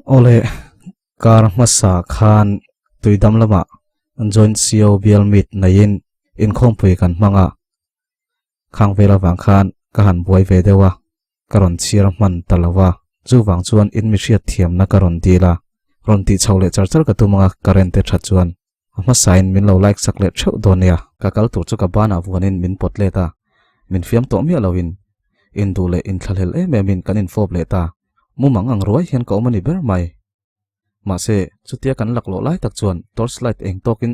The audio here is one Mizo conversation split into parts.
Awle kar hmasa khan tuidam lamah Joint CO bial meet neiin inkhawmpui kan hmang a, khang vel avang khan ka han buai ve deuh a. Ka rawn chhiar hman ta lo a, chuvang chuan in mi hriat thiamna ka rawn dil a, rawn tih chho leh char char ka tum ang a, current te that chuan a hmasain min lo like sak leh theuh dawn nia. Ka kal tur chu ka banah vuanin min pawt let a, min fiam tawh miah loin induh leh inthlahlel em emin kan infawp leh ta, mumang ang ruai hian ka awm a ni ber mai. Mahse, chutia kan laklawh lai tak chuan torch light eng tawkin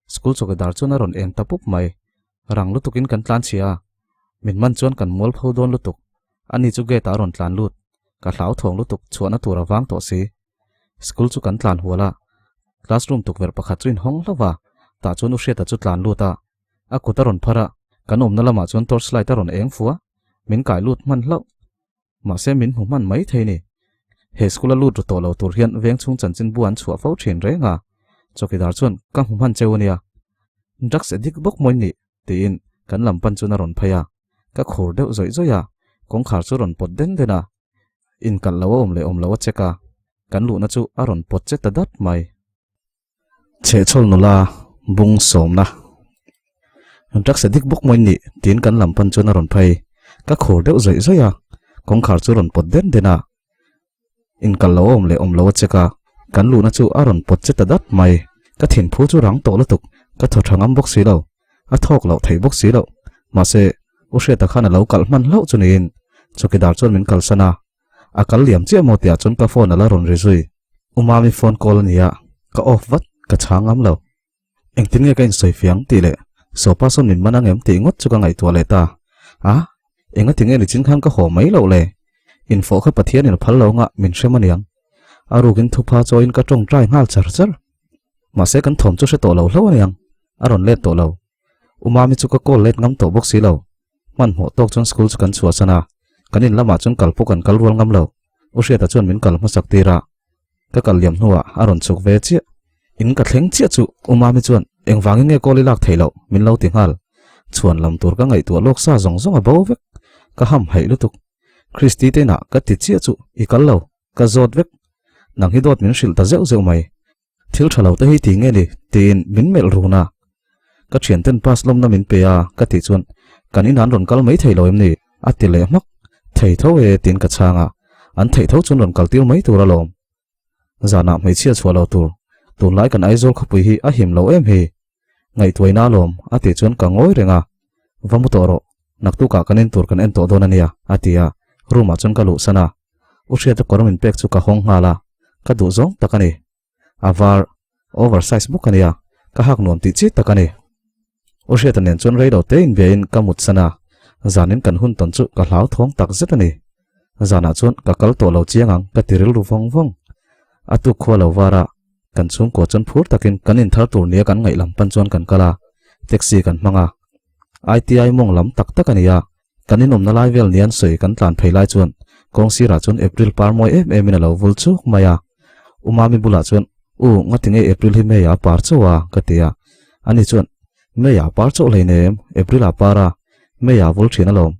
school chawkidar chuan a rawn eng ta pup mai. Rang lutukin kan tlan chhia a, min man chuan kan mual pho dawn lutuk. Ani chu gate ah a rawn tlan lut. Ka hlau thawng lutuk chhuahna tur a vang tawh si. School chu kan tlan hual a, classroom tukverh pakhat chu inhawng hlauh a, tah chuan U Hriata chu tlan lut a. A kut a rawn phar a, kan awmna lamah chuan torch light a rawn eng fu a, min kai lut hman hlauh. Mahse min hmu hman mai thei ni. He school a lut ru tawh lo tur hian veng chhung chanchin bu an chhuah fo thin reng a. Chawkidar chuan ka hmu hman cheu ania. Drugs addict bawk mawi nih tiin kan lam pan chuan a rawn phei a. Ka khur deuh zawih zawih a, kawngkhar chu rawn pawt den den a. Inkalh lo a awm leh awm lo a check a, kan luhna chu a rawn pawt che ta dat mai. Chhehchhawl nula bung sawmna Drugs addict bawk mawi nih tiin kan lam pan chuan a rawn phei. Ka khur deuh zawih zawih a, kawngkhar chu rawn pawt den den a. Inkal lo a awm leh awm lo a check a, kan luhna chu a rawn pawt che ta dat mai. Ka thinphu chu rang tawh lutuk, ka thaw tha ngam bawk si lo, a thawk loh theih bawk si loh. Mahse, U Hriata khan a lo kalh hman hlauh chu niin chawkidar chuan min kalsan a. A kal liam chiah maw tihah chuan ka phone a la rawn ri zui. U Mami phone call a nia, ka off vat, ka chhang ngam lo. Engtin nge ka insawi fiang tih leh Sopa sawn min man ang em tih ngawt chu ka ngaihtuah leh ta. A, engati nge nichin khan ka haw mai loh le? Infawh kha Pathianin a phal lo anga min hrem aniang. A rukin thupha chawiin ka tawngtai nghal char char. Mahse kan thawm chu hre tawh lo hlauh aniang, a rawn let tawh lo. U Mami chu ka call let ngam tawh bawk si lo. Hmanhmawh tawk chuan school chu kan chhuahsan a, kan in lamah chuan kal pawh kan kal rual ngam lo. U Hriata chuan min kal hmasak tir a, ka kal liam hnuah a rawn chhuk ve chiah. In ka thleng chiah chu U Mami chuan engvangin nge call i lak theih loh min lo ti nghal. Chhuan lam tur ka ngaihtuah lawk sa zawng zawng a bo vek. Ka ham haih lutuk. Christy te inah ka ti chiah chu i kal lo, ka zawt vek. Nang hi dawt min hrilh ta zeuh zeuh mai. Thil tha lo te hi ti nge ni? tiin min melh run a. Ka thianten pass lawmna min pe a ka tih chuan kan in an rawn kal mai thei lo em ni? a ti leh hmak. Thei tho e tiin ka chhang a, an theih tho chuan rawn kal tir mai tur alawm. Zanah hmeichhia chhuah lo tur, tunlai kan Aizawl khawpui hi a him lo em hi? Ngaihtuaina alawm a tih chuan ka ngawi reng a, Va mu tawh rawh, naktukah kan en tur kan en tawh dawn a nia a ti a, room ah chuan ka luhsan a. U Hriata kawr min pek chu ka hawng nghal a, ka duh zawng tak a ni. A var, over size bawk a nia, ka hak nuam tih chi tak a ni. U Hriata nen chuan rei lo te inbiain ka mutsan a, zanin kan hun tawn chu ka hlauthawng tak zet a ni. Zanah chuan ka kal tawh lo chiang ang ka ti rilru vawng vawng. A tuk khua lo var a, kan chhungkua chuan phur takin kan inthar tur nia kan ngaih lam pan chuan kan kal a, taxi kan hmang a. ITI mawng lam tak tak a ni a, Kan inawmna lai vel nian sawi kan tlan phei lai chuan kawng sirah chuan April par mawi em emin a lo vul chuk mai a. U Mami bulah chuan, U, ngati nge April hi May-ah a par chauh a? ka ti a. Ani chuan, May-ah a par chauh hlei nem, April-ah a par a, May-ah a vul thin alawm.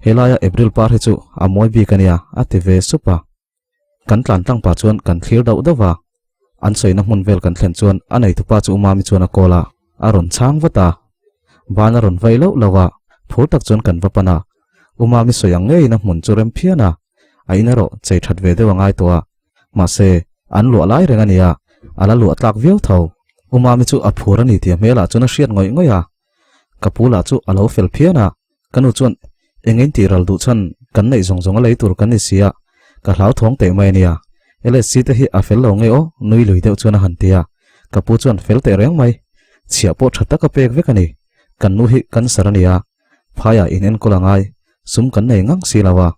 Helaia April par hi chu a mawi bik a nia, a ti ve sup a. Kan tlan tlang pah chuan kan thlir dauh dauh va, an sawina hmun vel kan thlen chuan a neitupa chu Umami chuan a call a, a rawn chhang vat a. Ban a rawn vai loh loh a, phur tak chuan kan va pan a. Umami sawi ang ngeiin a hmun chu rem phian a, a in erawh chei that ve deuh a ngai tawh a. Mahse, an luah lai reng a nia, a la luah tlak viau tho. Umami chu a phur a ni tih a hmelah chuan a hriat ngawih ngawih a. Ka pu lah chu a lo fel phian a, Ka nu chuan, Eng in tih ral duh chhan kan neih zawng zawng a lei tur kan ni si a, ka hlauthawng teh mai a nia. LSC te hi a fel lo nge aw, nui lui deuh chuan a han ti a. Ka pu chuan fel teh reng mai. Chhiah pawh tha tak a pek vek a ni. Kan nu hi cancer a nia. Phaiah in enkawl a ngai, sum kan nei ngang si lo a.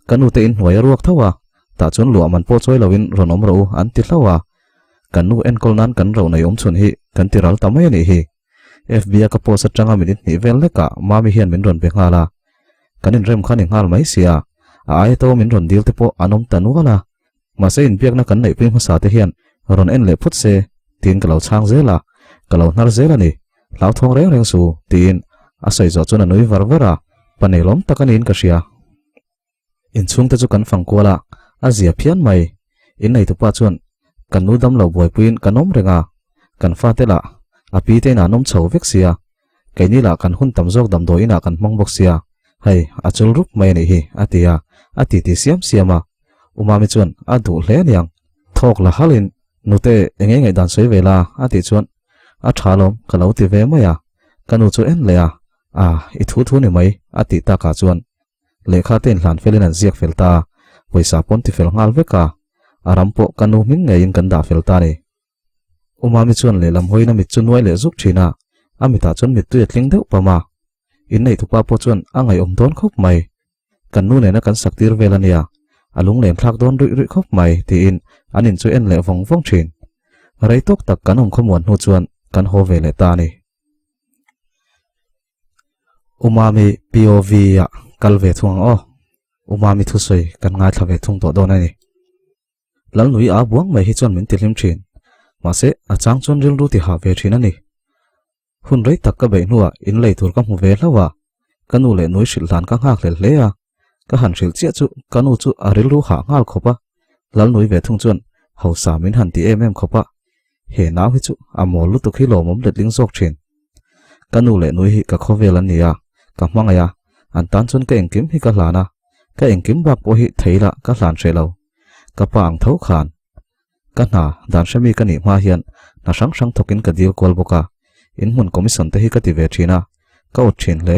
Ka nu te in hnuai a ruak tho a, tah chuan luah man pawh chawi loin rawn awm rawh u an ti hlauh a. Kan nu enkawl nan kan ro nei awm chhun hi kan ti ral ta mai a nih hi. FB a ka post atanga minute hnih vel hlekah Mami hian min rawn be nghal a, kan inrem kha ni nghal mai sia, a aia to min rawn dil te pawh an awm ta nual a. Mahse inbiakna kan neihpui hmasa te hian rawn en leh phawt se tiin ka lo chhang zel a, ka lo hnar zel a ni. Hlauthawng reng reng su tiin a sawi zawh chuan a nui var var a, pa neilawm tak a niin ka hria. Inchhungte chu kan fang kual a, a zia phian mai. Inneitupa chuan kan nu damlo buaipuiin kan awm reng a, kan fate lah a pi te inah an awm chho vek sia, keini lah kan hun tam zawk damdawi inah kan hmang bawk sia, hei a chul rup mai a nih hi a ti a, a titi siam siam a. Umami chuan a duh hle aniang. Thawk la halin nute eng nge ngaihdan sawi ve la a tih chuan a tha lawm ka lo ti ve mai a, ka nu chu en leh a, a i thu thu ni mai a tih takah chuan Lehkha te inhlan felin an ziak fel ta a, pawisa pawn ti fel nghal vek a, a ram pawh ka nu hming ngeiin kan dah fel ta a ni. U Mami chuan lehlam hawiin a mit chu nuai leh zuk thin a, a mitah chuan mittui a tling deuh pam a. Inneihtupa pawh chuan a ngaihawm dawn khawp mai. Kan nu nena kan sak tir vel a nia, a lunglen thlak dawn ruih ruih khawp mai tiin an in chu en leh vawng vawng thin. Rei tawk tak kan awm khawmuan hnu chuan kan haw ve leh ta a ni. Umami POV ah kal ve thung ang aw. Umami thusawi kan ngaithla ve thung tawh dawn a ni. Lalnui a buang mai hi chuan min ti hlim thin. Mahse, a chang chuan rilru ti hah ve thin a ni. Hun rei tak ka beih hnuah in lei tur ka hmu ve hlauh a, ka nu leh nui hrilh hlan ka nghakhlel hle a. Ka han hrilh chiah chu ka nu chu a rilru hah nghal khawp a, Lalnui ve thung chuan hausa min han ti em em khawp a, he nau hi chu a mawl lutuk hi lawmawm letling zawk thin. Ka nu leh nui hi ka khawvel an ni a, ka hmangaih a, an tan chuan ka engkim hi ka hlan a, ka engkim bak pawh hi thei lah ka hlan hreh lo. Ka pa ang tho khan ka hna dan hremi ka nih hma hian hna hrang hrang thawkin ka dil kual bawk a, inhmun commission te hi ka ti ve thin a, ka awt thin hle.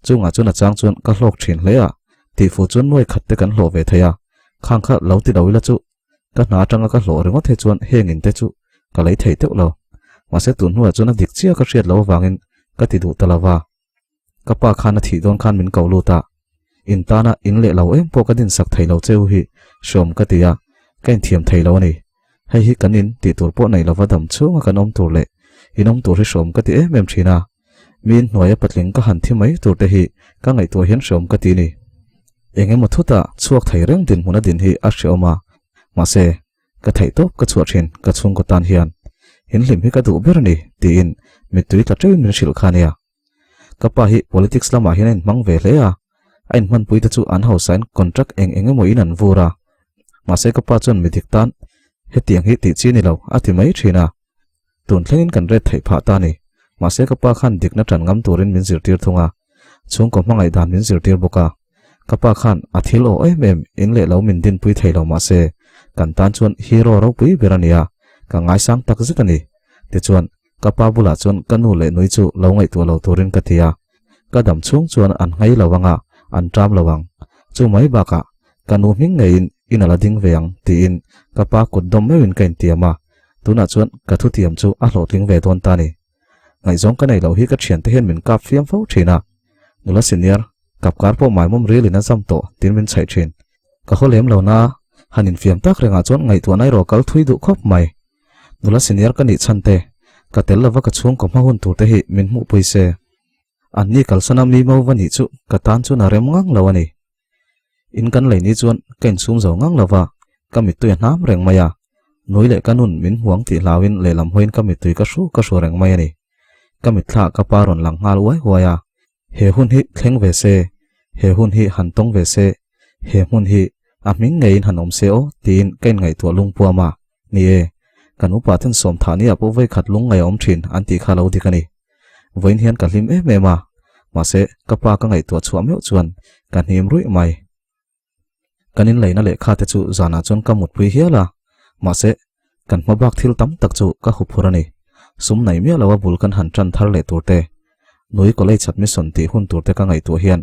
Chungah chuan a chang chuan ka hlawk thin hle a, tihfuh chuan nuai khat te kan hlawh ve thei a, khang kha lo ti lo ila chu ka hna atanga ka hlawh ringawt he chuan heng in te chu ka lei thei teuh lo. Mahse tun hnuah chuan a dik chiah ka hriat loh avangin ka ti duh ta lo va. Ka pa khan a thih dawn khan min ko lut a, in tana in leh lo em pawh ka dinsak thei lo cheu hi hreawm ka ti a, ka inthiam thei lo a ni. Hei hi kan in tih tur pawh nei lova dam chhunga kan awm tur leh in awm tur hi hreawm ka ti em em thin a. Mi in hnuaia patling ka han thi mai tur te hi ka ngaihtuah hian hreawm ka ti ni. Eng emaw thuta chhuak thei reng dinhmun a din hi a hreawm a, mahse ka theih tawp ka chhuah thin ka chhungkaw tan hian in hlim hi ka duh ber a ni tiin mittui tla teuhin min hrilh kha a nia. Ka pa hi politics lamah hian a inhmang ve hle a, a inhmanpui te chu an hausain contract eng eng emaw in an vur a, mahse ka pa chuan mi dik tan hetiang hi tih chi ni lo a ti mai thin a, tun thlengin kan ret theih phah ta a ni. Mahse ka pa khan dikna tan ngam turin min zirtir thung a, chhungkaw hmangaih dan min zirtir bawk a. Ka pa khan a thil aw em em in leh lo min dinpui thei lo mahse kan tan chuan hero ropui ber a ni a, ka ngaisang tak zet a ni. Tichuan Ka pa bulah chuan ka nu leh nui chu lo ngaihtuah lo turin ka ti a, ka dam chhung chuan an nghei lo ang a, an ṭam lo ang. Chu mai bakah ka nu hming ngeiin in a la ding ve ang tiin ka pa kut dawm meuhin ka intiam a, tunah chuan ka thutiam chu a hlawhtling ve dawn ta a ni. Ngaihzawng ka nei loh hi ka thiante hian min kap fiam fo thin a, nula senior kap kar pawh maimawm rilin a zam tawh tiin min chhaih thin. Ka haw lem lo na, han infiam tak rengah chuan ngaihtuahna erawh kal thui duh khawp mai. Nula senior ka nih chhan te, ka tel lova ka chhungkaw hma hun tur te hi min hmuhpui se. An ni kalsana mi mo va nih chu ka tan chuan a rem ngang lo a ni. In kan lei ni chuan ka insum zo ngang lova, ka mittui a hnam reng mai a. Nui leh ka nun min hmuang tih hlauin lehlam hawiin ka mittui ka hru ka hru reng mai a ni. Ka mitthla ka pa rawn lang nghal uai huai a. He hun hi thleng ve se, he hun hi han tawng ve se, he hmun hi a hming ngeiin han awm se aw tiin ka inngaihtuah lungpuam a. Ni e, kan upa ten sawm thah ni ah pawh vawikhat lung ngaih a awm thin an tih kha lo dik a ni. Vawiin hian ka hlim em em a, mahse ka pa ka ngaihtuah chhuah meuh chuan ka hnim ruih mai. Kan inleina lehkha te chu zanah chuan ka mutpui hial a, mahse kan hma bak thil tam tak chu ka huphur a ni. Sum nei miah lo a bul kan han tan thar leh tur te, nui college admission tih hun tur te ka ngaihtuah hian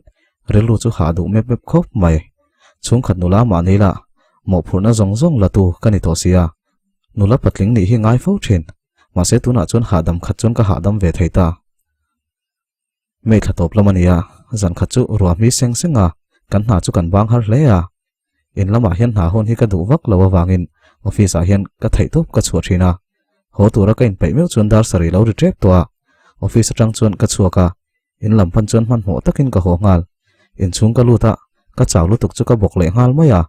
rilru chu hah duh mep mep khawp mai. Chhungkhat nula mahni lah mawhphurhna zawng zawng la tu ka ni tawh si a, nula patling nih hi ngai fo thin. Mahse tunah chuan hahdam khat chuan ka hahdam ve thei ta. May thla tawp lam a ni a, zan khat chu ruah hmi seng seng a, kan hna chu kan bang har hle a. In lamah hian hna hawn hi ka duh vak lo avangin office ah hian ka theih tawp ka chhuah thin a. Haw tura ka inpeih meuh chuan dar sarih lo ri tep tawh a, office atang chuan ka chhuak a, in lam pan chuan hmanhmawh takin ka haw nghal. Inchhung ka lut a, ka chau lutuk chu ka bawk leh nghal mai a.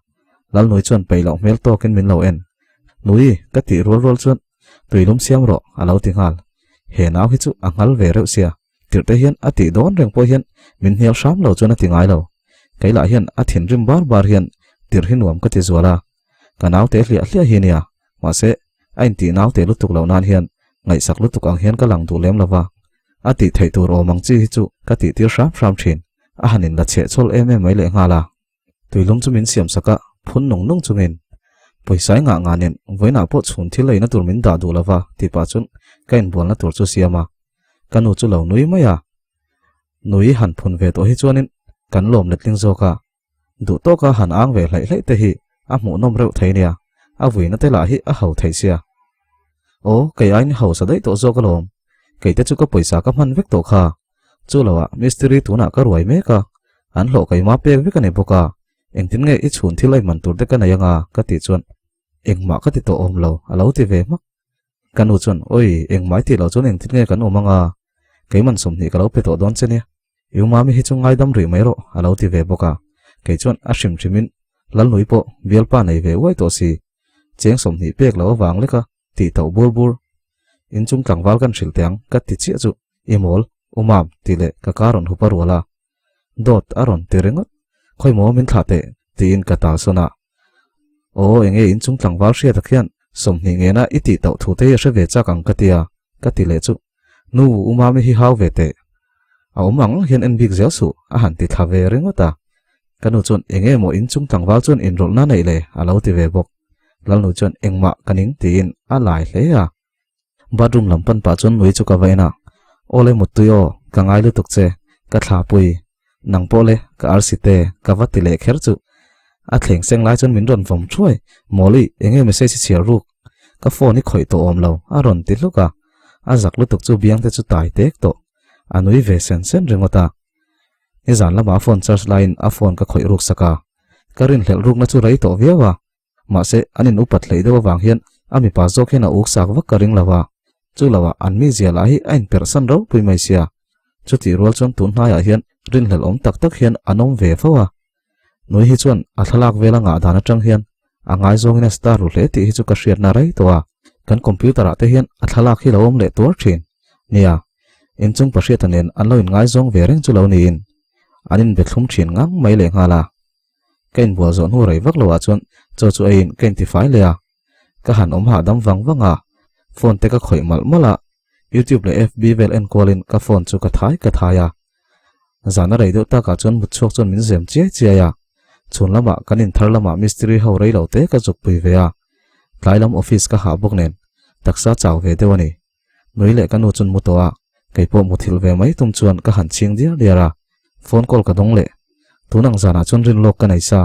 Lalnui chuan peih loh hmel tawkin min lo en. Nui, ka tih rual rual chuan tui lum siam rawh a lo ti nghal. He nau hi chu a nghal ve reuh sia. Tirhte hian a tih dawn reng pawh hian min hnial hram lo chuan a ti ngai lo. Kei lah hian a thinrim bar bar hian tirh hi nuam ka ti zual a. Ka nau te hliah hliah hi nia. Mahse, a intih nau te lutuk loh nan hian ngaihsak lutuk ang hian ka lang duh lem lo va. A tih theih tur awm ang chi hi chu ka tih tir hram hram thin. A han inla chhehchhawl em em mai lehnghal a. Tuilum chu min siam sak a, phun nung nung chungin, Pawisa i ngah ngah nen, vawiinah pawh chhun thil eina tur min dah duh lo va, tih pah chuan ka inbualna tur chu siam a. Ka nu chu lo nui mai a. Nui han phun ve tawh hi chuanin kan lawm letling zawk a. Duh tawka han ang ve hlaih hlaih te hi a hmuhnawm reuh thei nia, a vuina te lah hi a ho thei sia. Aw, kei aiin i hausa daih tawh zawk alawm, kei te chu ka pawisa ka hman vek tawh kha. Chu loah mistiri tunah ka ruai mek a, an hlawh keima pek vek a ni bawk a, engtin nge i chhun thil a inman tur te ka nei anga ka tih chuan engmah ka ti tawh awm lo a lo ti ve hmak. Ka nu chuan awi engmah i tih loh chuan engtin nge kan awm anga keiman 20 ka lo pe tawh dawn che nia, i umami hi chu ngaidam rih mai rawh a lo ti ve bawk a, kei chuan a hrim hrimin Lalnui pawh bialpa nei ve uai tawh si, cheng 20 pek lo avang lek a tih tauh bur bur. Inchung tlangval kan hrilh teh ang ka ti chiah chu I mawl, u mam, tih leh ka ka rawn hup a rual a. Dawt a rawn ti ringawt. Khawi maw min thlah teh, tiin ka tal sawn a. Aw, enge inchung tlangval hriat a khian 20 ngena i tih tauh thu te hi a hre ve chak ang ka ti a, ka ti leh chu. Nu, u mami hi hau ve teh. A awm ang hian en bik zel suh, a han ti thla ve ringawt a. Ka nu chuan enge maw inchung tlangval chuan inrawlhna neih le, a lo ti ve bawk. Lalnu chuan engmah ka ning tiin a lai hle a. Bathroom lam pan pah chuan nui chu ka va en a, Awle muttui aw, ka ngai lutuk che, ka thla pui, nang pawh le, ka arsi te, ka va ti leh kher chu. A thleng seng lai chuan min rawn vawm thuai, Mawli, enge message i chhiar ruk? Ka phone i khawih tawh awm lo, a rawn ti hluk a. A zak lutuk chu biang te chu tai tek tawh. A nui ve sen sen ringawt a. Nizan lamah a phone charge laiin a phone ka khawih ruk sak a. Ka rinhlelh rukna chu rei tawh viau a. Mahse, an in upat hleih deuh avang hian a mipa zawk hian a uk sak vak ka ring lo a. Chu loah an mizia lah hi a inperhsan ropui mai sia. Chutih rual chuan tun hnaiah hian rinhlelh awm tak tak hian an awm ve fo a. Nui hi chuan a thlalak vela ngah dan atang hian a ngaizawngin a star ru hle tih hi chu ka hriatna rei tawh a. Kan computer ah te hian a thlalak hi lo awm leh tuar thin. Nia, inchung pahriata nen an lo inngaizawng ve reng chu lo niin an inbe thlum thin ngang mai lehnghal a. Ka inbual zawh hnu rei vak lo ah chuan chaw chu eiin ka intifai leh a, ka han awm hahdam vang vang a, phone te ka khawih malh malh a, YouTube leh FB vel en kualin ka phone chu ka thai ka thai a. Zan a rei deuh takah chuan mutchhuak chuan min zem chiai chiai a, chhun lamah kan inthar lamah mistiri ho rei lo te ka zuk pui ve a, tlai lam office ka hah bawk nen taksa chau ve deuh a ni. Nui leh ka nu chuan mu tawh a, kei pawh muthilh ve mai tum chuan ka han chhing diar diar a, phone call ka dawng leh. Tun ang zanah chuan rin lawk ka nei sa.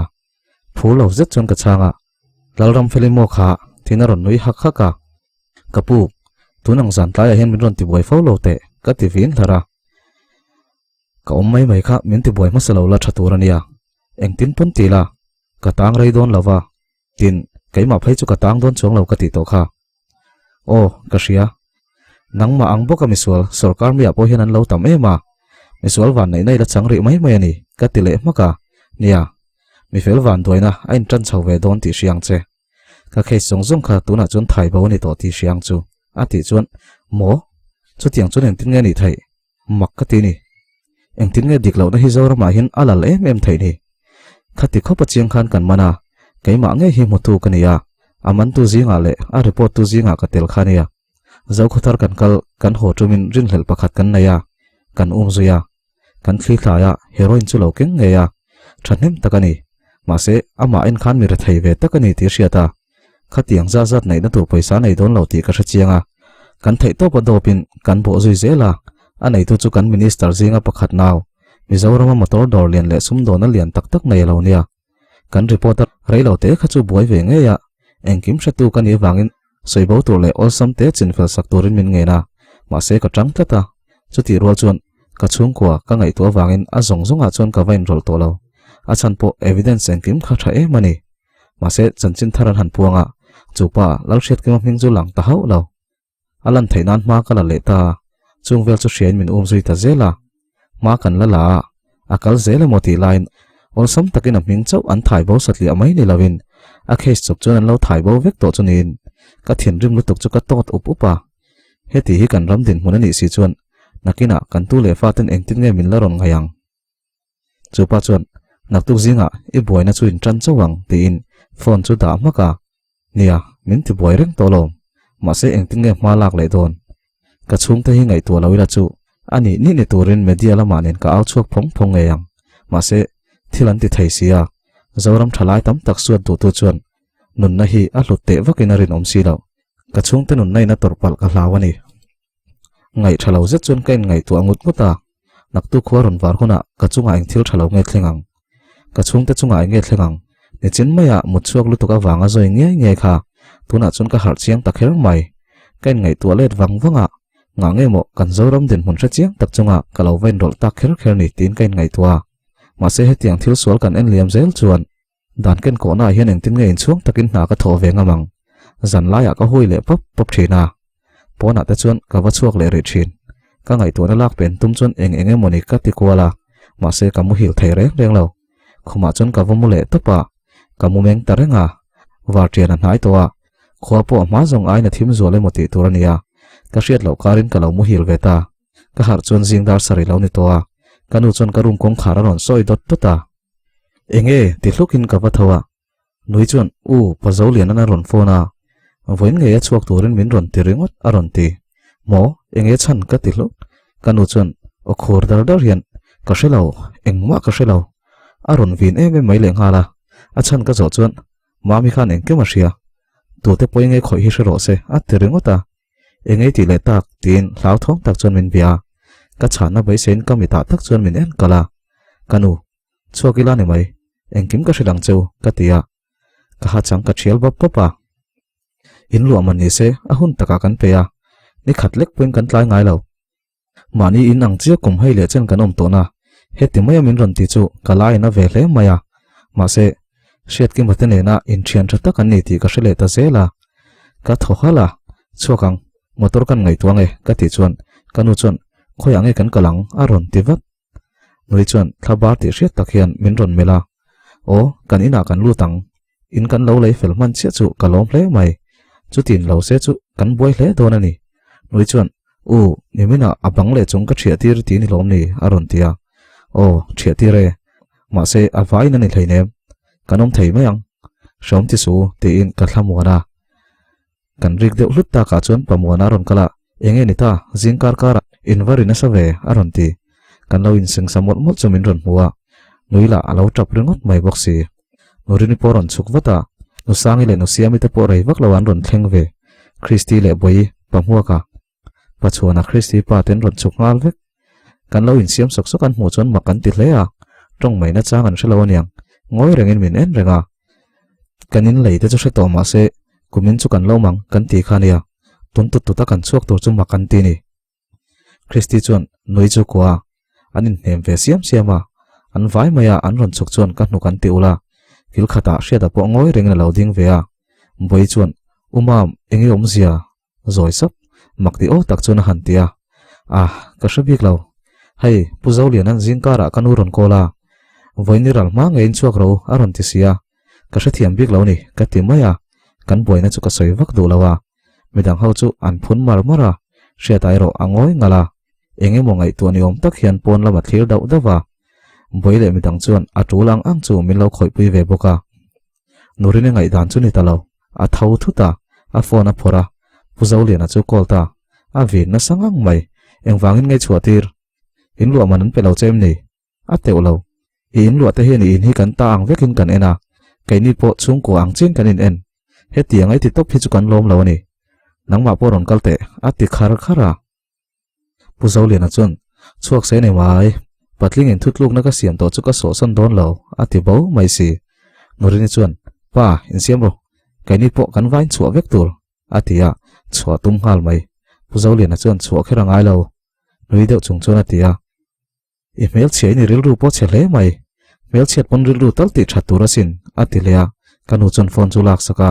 Phur lo zet chuan ka chhang a, Lalram Felimaw kha thin a rawn nui hak hak a. Ka pu, tun ang zan tlaiah hian min rawn tibuai fo lo teh, ka ti vin hlar a. Ka awm mai mai kha min tibuai hmasa lo la tha tur a nia. Engtin pawn ti la, ka tang rei dawn lo va. Tin, keimah phei chu ka tang dawn chuang lo ka tih tawh kha. Aw, ka hria. Nangmah ang bawka misual sorkar miah pawh hian an lo tam em a. Misual van neihna i la chang rih mai mai a ni, ka ti leh hmak a. Nia, mifel van duaina a intan chho ve dawn tih hria ang che. Ka case zawng zawng kha tunah chuan thai bo a ni tawh tih hria ang chu, a tih chuan, Maw? Chutiang chuan engtin nge nih theih? Mak ka ti ni. Engtin nge dik lohna hi Zoramah hian a lal em em theih ni? Khati khawp a chiang khan kan man a, keimah ngei hi hmutu ka ni a, a mantu zingah leh a report tu zingah ka tel kha nia. Zokhawthar kan kal kan haw tumin rinhlelh pakhat kan nei a, kan um zui a. Kan thli thlai a, heroin chu lo keng ngei a, thahnem tak a ni. Mahse, amah en khan mi rethei ve tak a ni tih hriat a. Khatiang zat zat neihna tur pawisa nei dawn lo tih ka hre chiang a, kan theihtawpa dawpin kan bawh zui zel a, a neitu chu kan Minister zinga pakhat nau, Mizorama motor dawr lian leh sumdawna lian tak tak nei a lo nia. Kan report a rei lo te kha chu buai ve ngei a, engkim hretu ka nih avangin sawi bo tur leh awlsam te chinfel sak turin min ngen a, mahse ka tang tlat a, chutih rual chuan ka chhungkua ka ngaihtuah avangin a zawng zawngah chuan ka va inrawlh tawh lo, a chhan pawh evidence engkim kha tha em a ni. Mahse, chanchin thar an han puang a, chu pa Lalhriatkima hming chu lang ta hauh lo. A lan theih nan hma ka la leh ta a, chung vel chu hriain min um zui ta zel a. Hma kan la la a, a kal zel emaw tih laiin awlsam takin a hming chauh an thai bo satliah mai ni loin A case chawp chuan an lo thai bo vek tawh chu niin ka thinrim lutuk chu ka tawt up up a. Heti hi kan ram dinhmun a nih si chuan nakinah kan tu leh faten engtin nge min la rawn ngaih ang? Chupa chuan, Naktuk zingah i buaina chu in tan chauh ang tiin phone chu dah hmak a. Nia, min ti buai reng tawh lo. Mahse engtin nge hma lak leh dawn? Ka chhungte hi ngaihtuah lo ila chu a nih nih ni turin media lamah nen ka au chhuak phawng phawng ngei ang. Mahse, thil an ti thei si a, Zoram thalai tam tak suat duhtu chuan nunna hi a hlut teh vakin a rinawm si lo. Ka chhungte nunna in a tawrh palh ka hlau a ni. Ngaih tha lo zet chuan ka inngaihtuah ngut ngut a, naktu khua rawn var hunah ka chungah eng thil tha lo nge thleng ang? Ka chhungte chungah eng nge thleng ang? Nichin maiah mut chhuak lutuk avanga zawi ngiai ngiai kha tunah chuan ka harh chiang ta kher mai. Ka inngaihtuah let vang vang a, ngah nge maw kan Zoram dinhmun hre chiang tak chungah ka lo va inrawlh tak kher kher ni tiin ka inngaihtuah a. Mahse hetiang thil sual kan en liam zel chuan Dan ken kawhnaah hian engtin nge inchhuang takin hna ka thawh ve ngam ang? Zan laiah ka hui leh pawp pawp thin a. Pawnah te chuan ka va chhuak leh rih thin. Ka ngaihtuahna lak pen tum chuan eng eng emawni ka ti kual a, mahse ka muhil thei reng reng lo. Khumah chuan ka va mu leh tawp a, ka mu meng ta reng a. Varṭian a hnai tawh a, khua pawh a hma zawng aiin a thim zual emaw tih tur a nia. Ka hriat loh karin ka lo muhil ve ta. Ka harh chuan zing dar sarih lo ni tawh a, ka nu chuan ka room kawngkhar a rawn sawi dawt dawt a. Enge? ti hlukin ka va tho a. Nui chuan, U, Pa Zolianan a rawn phone a, vawiin ngei a chhuak turin min rawn ti ringawt a rawn ti. Maw? Enge chhan? ka ti hluk. Ka nu chuan aw khur dar dar hian, Ka hre lo, engmah ka hre lo. A rawn vin em em mai lehnghal a. A chhan ka zawh chuan, Mami khan engkim a hria. Tute pawh enge khawih hi hre rawh se, a ti ringawt a. Engei tih leh tak? tiin hlauthawng tak chuan min bia a. Ka chhanna beiseiin ka mitah tak chuan min en kalh a. Ka nu, chhuak ila ni mai, engkim ka hrilh ang cheu, ka ti a. Ka ha chang ka thial bawp bawp a. In luah man ni se, a hun takah kan pe a, ni khat lek pawhin kan tlai ngai lo. Mahni in ang chiah kum hei leh chen kan awm tawhna, heti maia min rawn ti chu ka laiin a ve hle mai a. Mahse, Hriatkima te nena inthian tha tak an ni tih ka hre leh ta zel a. Ka thaw halh a, chhuak ang, motor kan ngaihtuah ange, ka tih chuan ka nu chuan khawiah nge kan kal ang a rawn ti vat. Nui chuan thla bar tih hriat tak hian min rawn melh a, Aw, kan inah kan lut ang. In kan lo lei fel hman chiah chu ka lawm hle mai. Chutin lo se chu kan buai hle dawn a ni. Nui chuan, U, niminah a bang leh chung ka thiah tir ti ni lawm ni? a rawn ti a. Aw, thiah tir e. Mahse, a vaiin a ni hleinem. Kan awm thei mai ang. Hreawm ti su, tiin ka thla muan a. Kan rik deuh hlut takah chuan Pamuana a rawn kal a, Enge ni ta, zing kar karah in va ri nasa ve, a rawn ti. Kan lo insengsa mawlh mawlh chu min rawn hmu a, nui lah a lo tap ringawt mai bawk si. Nurini pawh a rawn chhuk vat a, Nusangi leh Nusiami te pawh rei vak lo an rawn thleng ve. Christy leh Bawihi, Pahmuaka, Pachuana Christy pa ten rawn chhuk nghal vek. Kan lo insiam sawk sawk an hmuh chuan mak an ti hle a, tawng mai nachang an hre lo aniang, ngawi rengin min en reng a. Kan in lei te chu hre tawh mah se, kumin chu kan lo mang kan ti kha ania, tun tut tut a kan chhuak tur chu mak an ti ni. Christy chuan nui chu kua a, an inhnem ve siam siam a, an vai mai a an rawn chhuk chuan ka hnuk an ti ul a, kil khatah hriata pawh ngawi rengin a lo ding ve a, Bawihi chuan, U Mam, enge awmzia? Zawi sap, mak ti aw tak chuan a han ti a. Ah, ka hre bik lo. Hei, Pu Zoliana'n zing karah ka nu rawn call a. Vawiin i ral hma ngeiin chhuak ro a rawn ti si a. Ka hrethiam bik lo ni, ka ti mai a. Kan buaina chu ka sawi vak duh lo a. Midang ho chu an phun mar mar a, hriat erawh a ngawi ngalh a. Eng emaw ngaihtuah ni awm tak hian pawn lam a thlir dauh dauh a. Buai leh midang chuan a tul ang ang chu min lo khawihpui ve bawk a. Nurin a ngaihdan chu ni ta lo. A tho thut a, a phone a phawrh a, Pu Zoliana chu call ta. A vin nasa ngang mai. Engvangin nge chhuah tir? In luah man an pe lo che em ni? A teuh lo. I in luah te hian i in hi kan ta ang vekin kan en a, keini pawh chhungkua ang chiin kan in en. Hetiang a i ti tawp hi chu kan lawm lo a ni. Nangmah pawh rawn kal teh, a ti khar khar a. Pu Zoliana chuan, Chhuak se nei mai, patling in thutlukna ka siam tawh chu ka sawhsawn dawn lo, a ti bo mai si. Nurini chuan, Pa, insiam rawh, keini pawh kan vain chhuah vek tur, a ti a, chhuah tum nghal mai. Pu Zoliana chuan chhuah kher a ngai lo, nui deuh chung chuan a ti a. I hmelchhia in i rilru pawh chhe hle mai. Hmelchhiat pawn rilru tal tih that tur asin, a ti leh a. Ka nu chuan phone chu lak sak a,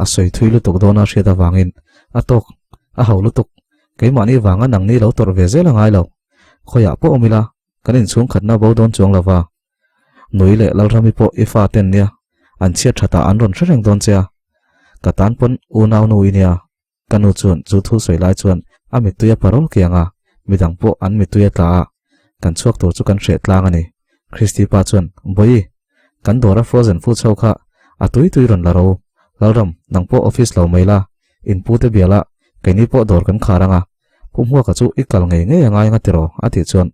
a sawi thui lutuk dawn a hriat avangin a tawk, a ho lutuk. Keimahni vanga nangni lo tawrh ve zel a ngai lo. Khawiah pawh awm ila, kan inchhung khatna bo dawn chuang lo va. Nui leh Lalrami pawh i fa ten nia. An chhiat that ah an rawn hre reng dawn che a. Ka tan pawn unau nu i nia. Ka nu chuan chu thu sawi lai chuan a mittui a parol kiang a, midang pawh an mittui a tla a. Kan chhuak tur chu kan hreh tlang a ni. Christy pa chuan, Bawihi, kan dawra frozen food ho kha a tui tui rawn la ro. Lalram, nang pawh office lo mai la, in pu te bial a, keini pawh dawr kan khar ang a. Pu Hmuaka chu i kal ngei ngei a ngai anga tiraw? a tih chuan,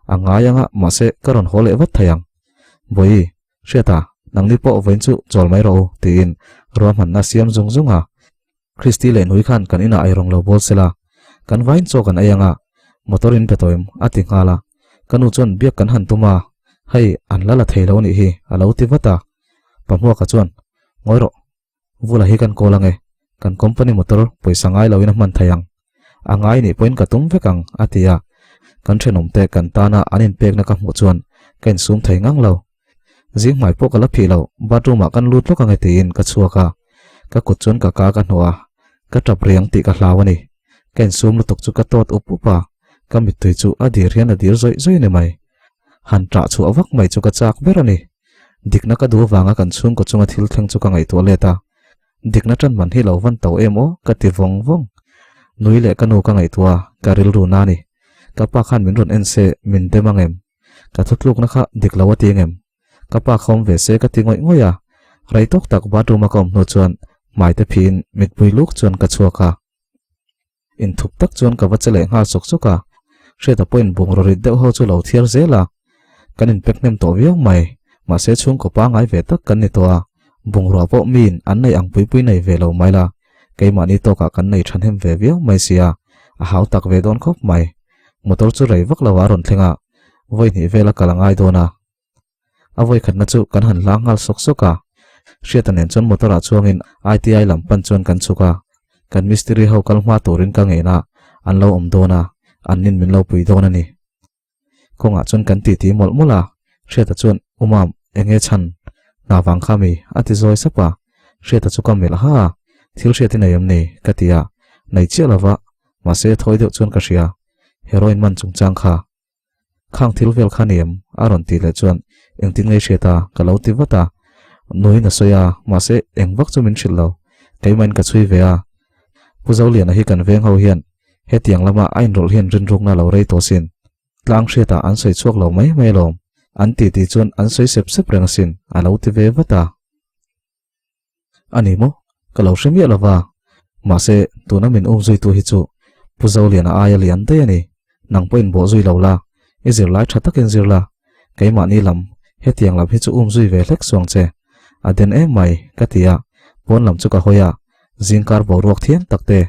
A ngai anga, mahse ka rawn haw leh vat thei ang. Bawihi, Hriata, nangni pawh vawiin chu chawl mai rawh u, tiin ruahmanna siam zung zung a. Christy leh Nui khan kan inah eirawng lo bawl sela, kan vain chaw kan ei anga, motor in pe tawim, a ti nghal a. Ka nu chuan biak kan han tum a, hei an la la thei lo nih hi, a lo ti vat a. Pa Hmuaka chuan, Ngawi rawh, Vula hi kan kawl ange, kan company motor pawisa ngai loin a hman thei ang. A ngai nih pawhin ka tum vek ang, a ti a. Kan thenawmte kan tana an inpekna ka hmuh chuan ka insum thei ngang lo. Zing hmai pawh ka la phih lo, bathroom ah kan lut lawk ange tiin ka chhuak a. Ka kut chuan ka ka ka hnawh a, ka tap riang tih ka hlau a ni. Ka insum lutuk chu ka tawt up up a, ka mittui chu a dir hian a dir zawih zawih a ni mai. Han ṭah chhuah vak mai chu ka chak ber a ni. Dikna ka duh avanga kan chhungkaw chunga thil thleng chu ka ngaihtuah let a, dikna ṭan man hi lo van to em aw ka ti vawng vawng. Nui leh ka nu ka ngaihtuah a, ka rilru na a ni. Ka pa khan min rawn en se min dem ang em? Ka thutlukna kha dik lo a ti ngem? Ka pa kha awm ve se ka ti ngawih ngawih a, rei tawk tak bathroom a ka awm hnu chuan hmai te phiin mitpui luk chuan ka chhuak a. Inthup tak chuan ka va che leh nghal sawk sawk a, Hriata pawhin bungraw rit deuh ho chu lo thiar zel a. Kan inpek hnem tawh viau mai, mahse chhungkaw pangngai ve tak kan ni tawh a, bungrua pawh miin an nei ang pui pui nei ve lo mai la, keimahni tawkah kan nei thahnem ve viau mai sia, a hau tak ve dawn khawp mai. Motor chu rei vak lo a rawn thleng a, vawi hnih vela kal a ngai dawn a. A vawi khatna chu kan han hlang nghal sawk sawk a, Hriata nen chuan motor ah chuangin ITI lam pan chuan kan chhuk a, kan mistiri ho kal hma turin ka ngen a, an lo awm dawn a, an nin min lo pui dawn a ni. Kawngah chuan kan titi mawlh mawlh a, Hriata chuan Umam, enge chhan? Hna vang kha mi? a ti zawi sap a, Hriata chu ka melh ha a, Thil hriat i nei em ni? ka ti a, Nei chiah lova, mahse thawi deuh chuan ka hria, heroin man chungchang kha. Khang thil vel kha ni em? A rawn tih leh chuan engtin nge i hriat a? Ka lo ti vat a. Nuin a sawi a, mahse eng vak chu min hrilh lo. Keimahin ka chhui ve a. Pu Zoliana hi kan veng ho hian hetiang lama a inrawlh hian rinrukna a lo rei tawh sin. Tlang hriatah an sawi chhuak lo mai mai alawm. An titi chuan an sawi sep sep reng asin, a lo ti ve vat a. A ni maw? Ka lo hre miah lova. Mahse, tuna min um zuitu hi chu Pu Zoliana aia lian daih a ni. Nang pawhin bawh zui lo la, i zirlai tha takin zir la. Keimahni lam, hetiang lam hi chu um zui ve hlek suang che. A den em mai, ka ti a. Pawn lam chu ka hawi a, zingkar boruak thiam tak te,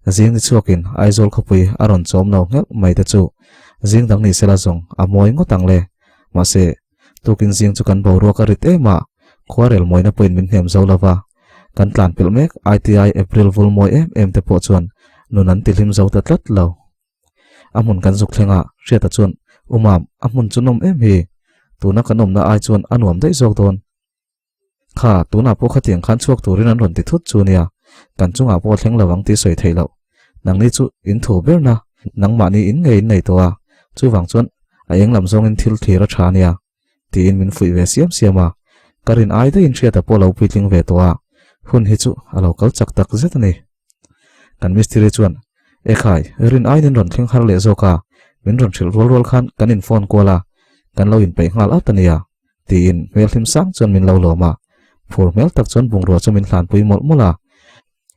zing ni chhuakin Aizawl khawpui a rawn chawm lo nghelh mai te chu zing dang ni sela zawng a mawi ngawt ang le. Mahse, Tukin zing chu kan boruak a rit em a, khuarel mawina pawhin min hnem zo lova. Kan tlan pilh mek ITI April vul mawi em em te pawh chuan nun an tihlim zo ta tlat lo. A hmun kan zuk thleng a, Hriata chuan, U Mam, a hmun chu nawm em hi? Tuna kan awmna ai chuan a nuam daih zawk dawn. Kha, tunah pawh khatiang khan chhuak turin an rawn ti thut chu nia, kan chungah pawh a thleng lo ang tih sawi theih loh. Nangni chu in thu berna, nangmahni in ngei in nei tawh a, chuvang chuan a eng lam zawngin thil thlir a tha nia, tiin min fuih ve siam siam a. Ka rin ai daihin Hriata pawh lo puitling ve tawh a, hun hi chu a lo kal chak tak zet a ni. Kan mistiri chuan, Ekhai, rin aiin in rawn thleng har leh zawk a, min rawn hrilh rual rual khan kan in phone kual a, kan lo inpeih nghal at a nia, tiin hmel hlim sang chuan min lo lawm a, phur hmel tak chuan bungrua chu min hlanpui mawlh mawlh a.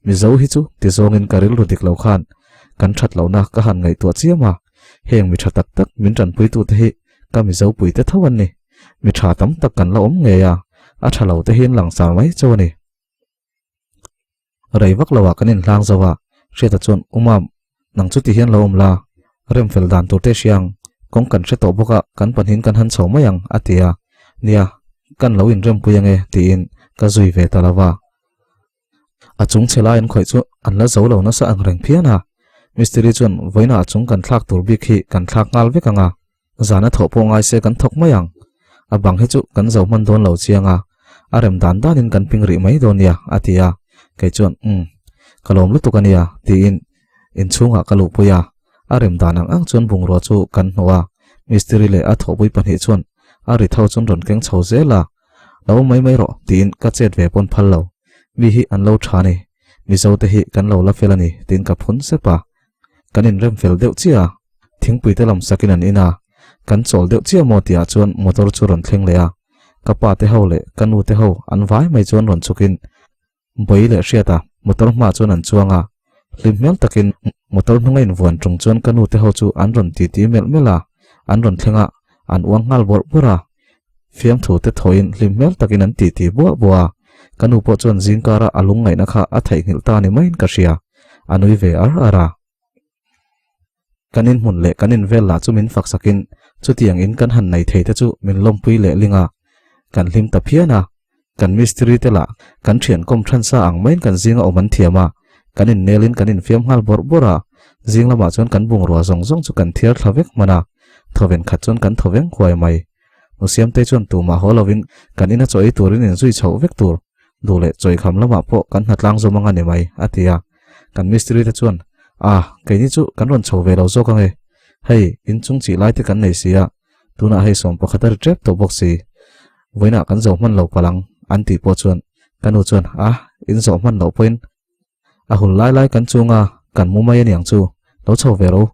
Mizo hi chu ti zawngin ka rilru dik lo khan kan that lohna ka han ngaihtuah chiam a, heng mi tha tak tak min tanpuitute hi ka Mizo puite tho an ni. Mi tha tam tak kan la awm ngei a, a tha lo te hi an langsar mai chauh a ni. Rei vak lo ah kan inhlang zo a, Hriata chuan, U Mam, nang chu ti hian lo awm la, rem fel dan tur te hria ang, kawng kan hre tawh bawk a, kan pahnihin kan han chho mai ang, a ti a. Nia, kan lo inrempui ange, tiin ka zui ve ta lo va. A chung chhe lai an khawih chu an la zo lo nasa ang reng phian a, Mistiri chuan vawiinah a chung kan thlak tur bik hi kan thlak nghal vek ang a, Zana thawh pawh ngai se kan thawk mai ang. A bang hi chu kan zo hman dawn lo chiang a, a rem dan danin kan ping rih mai dawn nia, a ti a. Kei chuan, Umm, ka lawm lutuk a nia, tiin inchhungah ka luhpui a. A rem dan ang ang chuan bungrua chu kan hnawh a, mistiri leh a thawhpui pahnih chuan a ri tho chuan rawn keng chho zel a. Lo awm mai mai rawh tiin ka chet ve pawn phal lo. Mi hi an lo tha ni. Mizo te hi kan lo la fel a ni tiin ka phun sep a. Kan inrem fel deuh chiah a, thingpui te lam sakin an in a. Kan chawl deuh chiah maw tihah chuan motor chu rawn thleng leh a. Ka pa te ho leh ka nu te ho an vai mai chuan rawn chhukin Bawi leh Hriata motor hmaah chuan an chuang a. Hlim hmel takin motor hnunga invuan ṭung chuan ka nu te ho chu an rawn titi melh melh a, an rawn thleng a, an uang nghal bawrh bawrh a. Fiamthu te thawhin hlim hmel takin an titi buah buah a, ka nu pawh chuan zingkara a lungngaihna kha a theihnghilh ta ni maiin ka hria, a nui ve ar ar a. Kan inhmun leh kan invel lah chu min fak sakin chutiang in kan han nei thei te chu min lawmpui leh ling a, kan hlim ta phian a. Kan mistiri te lah kan thian kawm than sa ang maiin kan zinga awm an thiam a, kan innelin kan infiam nghal bawrh bawrh a, zing lamah chuan kan bungrua zawng zawng chu kan thiar thla vek hman a, thawven khat chuan kan thaw veng huai mai. Nusiamtei chuan tumah haw lovin kan ina chaw ei turin inzui chhoh vek tur duh leh chawikham lamah pawh kan hnatlang zawm anga ni mai, a ti a. Kan mistiri te chuan, Ah, keini chu kan rawn chho ve lo zawk ange. Hei, inchung chih lai te kan nei si a, tunah hei 11 a ri tep tawh bawk si. Vawiinah kan zo hman lo palh ang, an tih pawh chuan ka nu chuan, Ah, in zawh hman loh pawhin a hul lai lai kan chunga kan mu mai aniang chu, lo chho ve ro.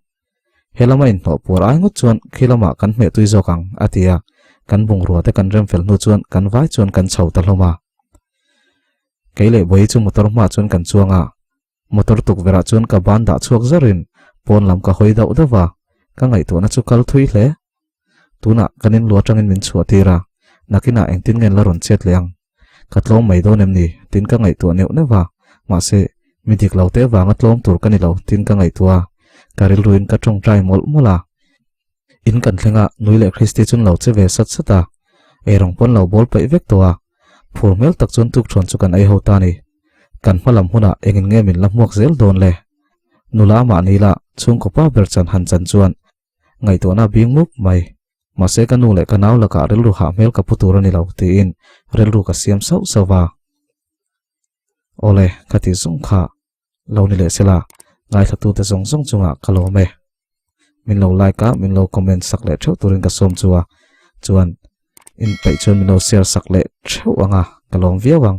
He lama inhnawh puar ai ngawt chuan khi lamah kan hmeh tui zawk ang, a ti a, kan bungrua te kan rem fel hnu chuan kan vai chuan kan chho ta hlawm a. Kei leh Bawihi chu motor hmaah chuan kan chuang a, motor tukverhah chuan ka ban dah chhuak zarin pawn lam ka hawi dauh dauh a, ka ngaihtuahna chu kal thui hle. Tunah kan in lu atangin min chhuah tir a, nakinah engtin nge la rawn chet leh ang? Ka tlawm mai dawn em ni? Tin ka ngaihtuah neuh neuh a, mahse, mi dik lo te avanga tlawm tur ka ni lo tin ka ngaihtuah a, ka rilruin ka tawngtai mawlh mawlh a. In kan thleng a, Nui leh Christy chun lo che ve sat sat a, eirawng pawn lo bawl paih vek tawh a, phur hmel tak chuan tukṭhuan chu kan ei ho ta a ni. Kan hma lam hunah engin nge min la hmuak zel dawn le? Nula mahni la chhungkaw pa ber chan han chan chuan Ngaihtuahna bing mup mai. Mahse ka nu leh ka nau lakah rilru hah hmel ka pu tur a ni lo tiin rilru ka siam sauh sauh va. Awle, ka ti zung kha. Lo ni leh sela, ngaithlatute zawng zawng chungah ka lawm e. Min lo like a, min lo comment sak leh theuh turin ka sawm chu a. Chuan, inpeih chuan min lo share sak leh theuh ang a, ka lawm viau ang.